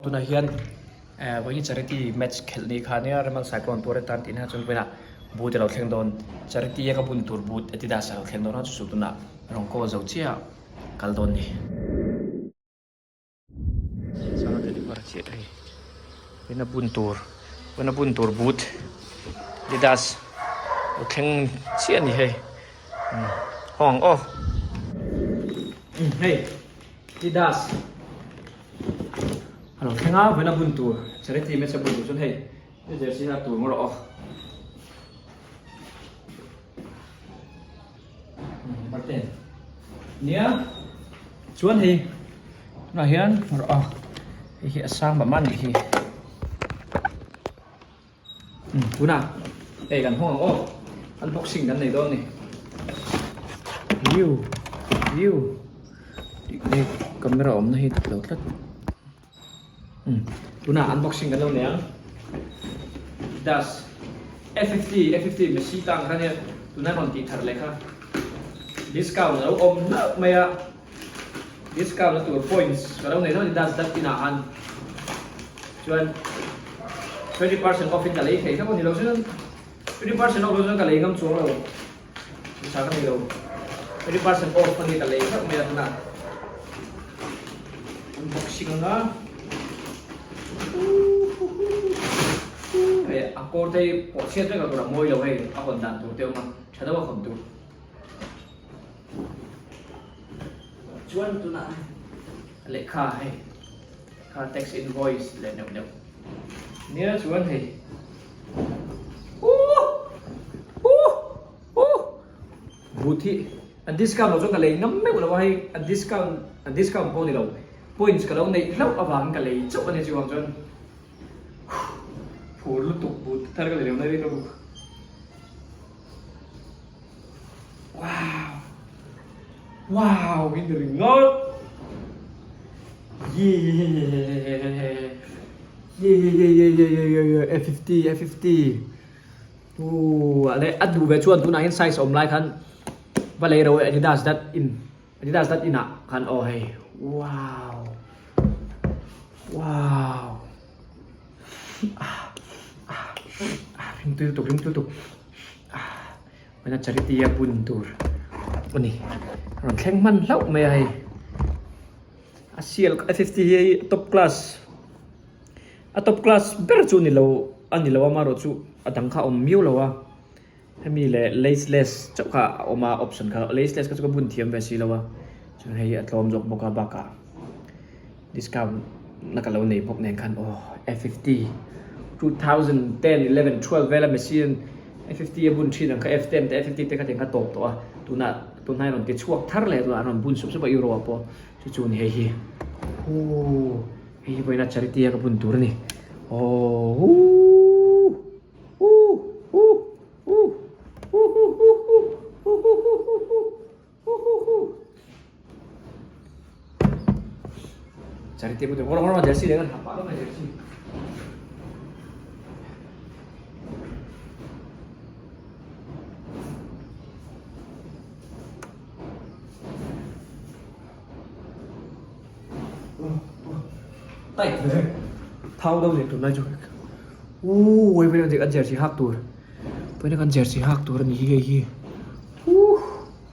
Tunah hian vawiin charity match khelh ni kha nia Remal Cyclone tur atan tih na chuan vawiinah boot a lo thleng dawn charity a ka bun tur boot Adidas a lo thleng dawn a chu chu tunah rawn call zo chiah kal dawn ni. Vawiin a bun tur vawiin a bun tur boot Adidas lo thleng chiah a ni hei haw ang aw hei Adidas. A lo thleng a, vawiin a bun tur charity match a bun tur chuan hei he jersey hi a tur ngawr aw. Parte nia chuan hei tunah hian rawh a hei hi a sang mah mah a nih hi. Tunah hei kan hawng ang aw unboxing kan nei dawn a ni view view hei camera awmna hi dik lo tlat tunah unboxing kan lo nei ang das F50 F50 Messi tang kha nia tuna rawn tih thar leh kha discount a lo awm hlauh mai a Discount na tur points ka lo nei dawn a ni das dat inah khan chuan 20% off in ka lei thei hlauh a ni lo chuan 20% off lo chuan ka lei ngam chuang lo pawisa ka nei lo 20% off a ni ka lei hlauh mai a tunah unboxing anga hei a kawr te hi pawh chhiat vek lo tur a mawi lo hei a hawn dan tur te a awm a tha deuh a hawn tur. Chuan tunah lehkha hei kha tax invoice leh neuh neuh nia chuan hei uh uh uh boot hi an discount lo chuan ka lei ngam meuh lo a hei an discount an discount pawh ni lo points ka lo neih hlauh avangin ka lei chauh a ni chuvang chuan phur lutuk boot thar ka lei lo na ri lutuk. Wow! Wow! In ringawt! Yeah! Yeah yeah yeah yeah yeah yeah yeah yeah F50 F50 Ooh a leh a duh ve chuan tunah hian size awm lai khan va lei ro e Adidas dot in Adidas dot in ah khan aw hei wow wow ah ah ah ringtui lutuk ringtui lutuk Vawiina charity a bun tur a ni. A rawn thleng hman hlauh mai a hei. A sial F50 hi hei top class a top class ber chu ni lo a ni lo a amaherawhchu a dang kha a awm miau lo a. Hemi leh laceless chauh kha a awm a option kha laceless kha chu ka bun thiam ve si lo a. Chuan hei a tlawm zawk bawk a bakah discount na ka lo nei bawk nen khan aw F50 2010 11 12 vela machine F50 a bun thin ang kha F10 te F50 te kha tiang kha tawp tawh a tunah tunah hian rawn ti chhuak thar leh tunah an rawn bun sup sup a euro ah pawh chu chu ni hei hi huu hei hi vawiina charity a ka bun tur a ni aww huu huu huu huu huu huu huu huu huu huu huu huu Charity pawh ngawr ngawr jersey leh kan ha pah lawk a jersey. Tight ve thau deuh leh tunlai chu u wei wei an jersey hak tur pawina kan jersey hak tur a ni hi hei hi uh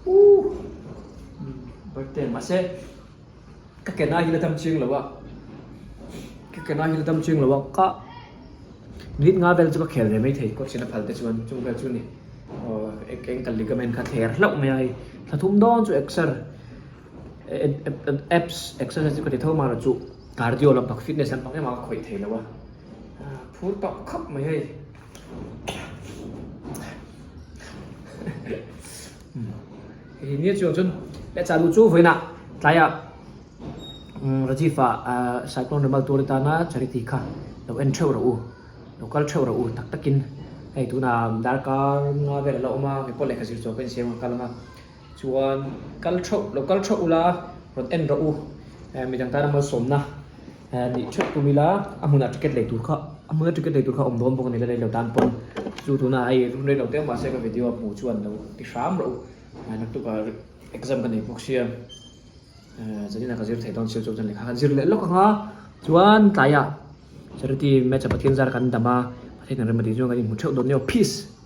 Uh! Birthday mahse ka ke na hi la dam chiang lo a, ka ke na hi la dam chiang lo a ka minute nga vel chu ka khel ve mai thei coach in a phal te chuan chung vel chu ni aw eng ka ligament kha thler hlauh mai a hei thla thum dawn chu exer apps exercise chu ka ti tho mahlo chu cardio lampang fitness lampang emaw ka khawih thei lo a phur tawp khawp mai hei. Hei nia chuang chuan leh chalu chu vawiinah tlaiah Rajiv ah Cyclone Remal tur atana charity kha lo en theuh rawh u lo kal theuh rawh u tak takin hei tunah darkar nga vel a la awm a engpawh lehkha zir chhuah ka insiam a kal ang a chuan kal theuh lo kal theuh ula rawn en rawh u midang tana malsawmna. Nih theuh tum ila a hmunah ticket lei tur kha a hmuna ticket lei tur kha a awm dawn bawk a ni la lei lo tan pawn chu tunah hei run rei lo teuh mahse ka video a hmuh chuan lo ti hram rawh u naktuk ah exam ka nei bawk sia zanin ah ka zir thei dawn sia chu chuan lehkha kan zir leh lawk ang a. Chuan tlaiah charity match a Pathian zar kan dam a, Pathian kan rem a tih chuan kan inhmu theuh dawn nia. Peace!